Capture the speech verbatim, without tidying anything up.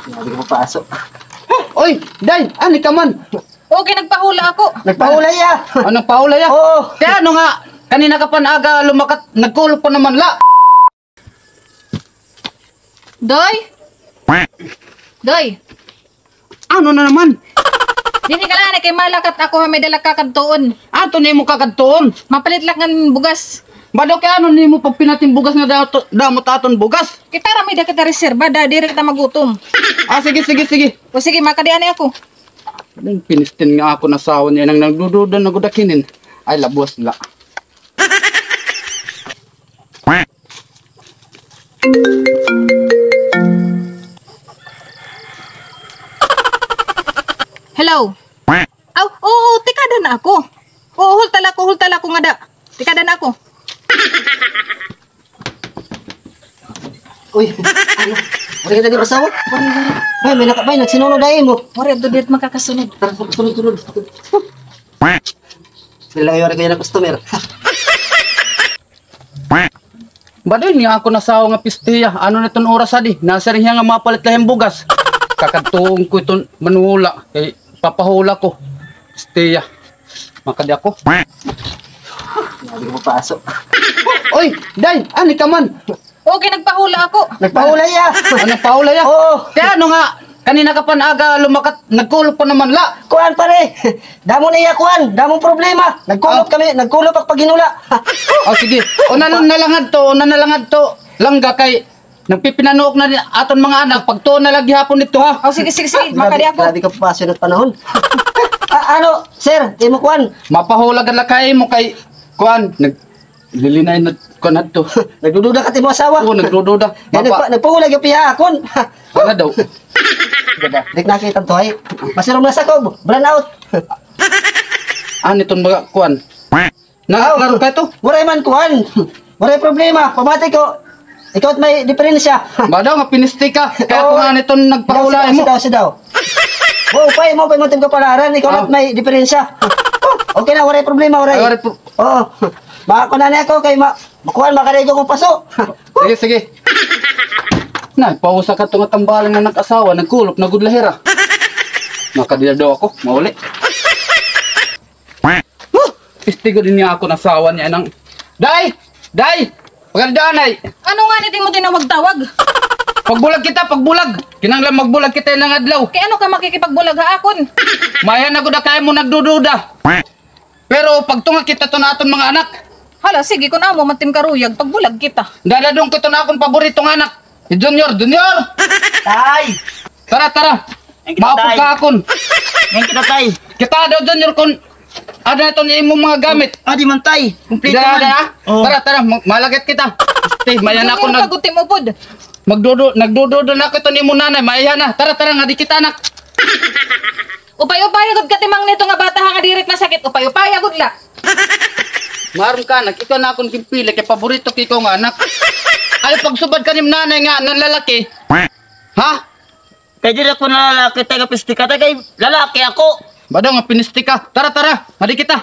Hindi ko mapasok. Oy, Day, ani ka man? Okay, nagpahula ako. Nagpahula hiya. Ah, nagpahula hiya? Oo. Kay ano nga, kanina ka pa naaga lumakat, nagkulop pa naman la. Doy? Doy? Ano na naman? Dinhi ka la, kay malakat ako ha, may dala kakadtuon. Ato nimo kakadtuon? Mapalit la ngan bugas. Bado kay ano nimo pagpinatim bugas nga dato-, damo it aton bugas? Kita ra may da kita reserba, da, diri kita magutom. Ah, sige, sige, sige. O sige, makadi anay ako. Anong pinistin nga akon asawa niya nang nagdududa na gud ak hinin. Ay, labwas la. Hello. Aw, oo, tikada na ako. Oo, hulta la ako, hulta la ako ngada. Tikada na ako. Uy, ano? Waray ka diri asawa? Bay, may naka-, bay, nagsinunod ay mo. Waray, adto diri makakasunod. Tara, sunod, sunod. Sila yung waray kaya na customer. Bado ini akon asawa nga pistiya. Ano na iton oras adi? Nasiring hiya nga mapalit la hin bugas. Kakadtuon ko iton manula. Kay papahula ko. Pistiya. Makadi ako. Hindi ko mapasok. Oy, Day, ani ka man? Okay, nagpahula ako. Nagpahula hiya. Ah, nagpahula hiya? Oo. Kay ano nga, kanina ka pa naaga lumakat, nagkulop pa naman la. Kuan, pare. Damo na iya kuan, damong problema. Nagkulop kami, nagkulop ak paghinula. O, sige. Una na lang adto, una na lang adto. Langga kay nagpipinanuok na ni aton mga anak, pagtuon na la gihapon didto, ha? O, sige, sige, sige. Grabe, makadi ako. Grabe ka pasunod panahon. Ah, ano, sir, imo kuan. Mapahula gad la kay imo kay kuan, nag-, lilinay na kuan adto. Nagdududa ka it imo asawa? Oo, nagdududa. Kay nagpa-, nagpahula gihap hiya ha akon. Ano daw? Di nakita to, ay. Masirom na sakob, brownout. Ano iton mga kuan? Nakaklaro ka to? Waray man kuan. Waray problema. Pamati ko, ikaw it may diferensya. Bado nga pinisti ka. Kay ako nga niton nagpahula imo. Sidaw, sidaw, sidaw. Upay mo, upay mo, tim kapalaran. Ikaw it may diferensya. Okay na, waray problema, waray. Ay, waray pro- Oo. Makakuha na ako kay ma-, makuha, makarigo kong paso. Sige, sige. Nagpausa ka to nga tambalan nga nag-asawa, nagkulop na gud la hira. Makadi na daw ako, mauli. Huh! Pisti gud ini akon asawa niya nang, Day! Day! Pagandaan ay! Ano nga ni di mo tinawag-tawag? Pagbulag kita, pagbulag! Kinahanglan magbulag kita ilang adlaw. Kay ano ka makikipagbulag ha akon? Maya na gud kay mo nagdududa. Pero pagtunga kita to na aton mga anak. Hala, sige, kun amo man tim karuyag, pagbulag kita. Dadadong ko to na akon paborito nga anak. Si Junior, Junior! Tay! Tara, tara. Maupod ka akon. Ngayon kita, tay. Kita daw, Junior, kun ada na iton imo mga gamit. Adi man, tay. Kumpleto man. Tara, tara. Ma-, malagat kita. Tay, maya na ako nag-, magdudu-, nagdududa na ako iton imo nanay. Maya na. Tara, tara, ngadi kita, anak. Upay-upay gud ka timang nito nga bata ha nga diri it masakit. Upay-upay gud la. Maaram ka, anak, ikaw na akon ginpili kay paborito ko ikaw nga anak. Ayaw pagsubad ka nim nanay nga nanlalaki. Ha? Kay diri ako nanlalaki, tay, nga pisti ka, tay, kay lalaki ako. Bado nga pinisti ka. Tara, tara, ngadi kita.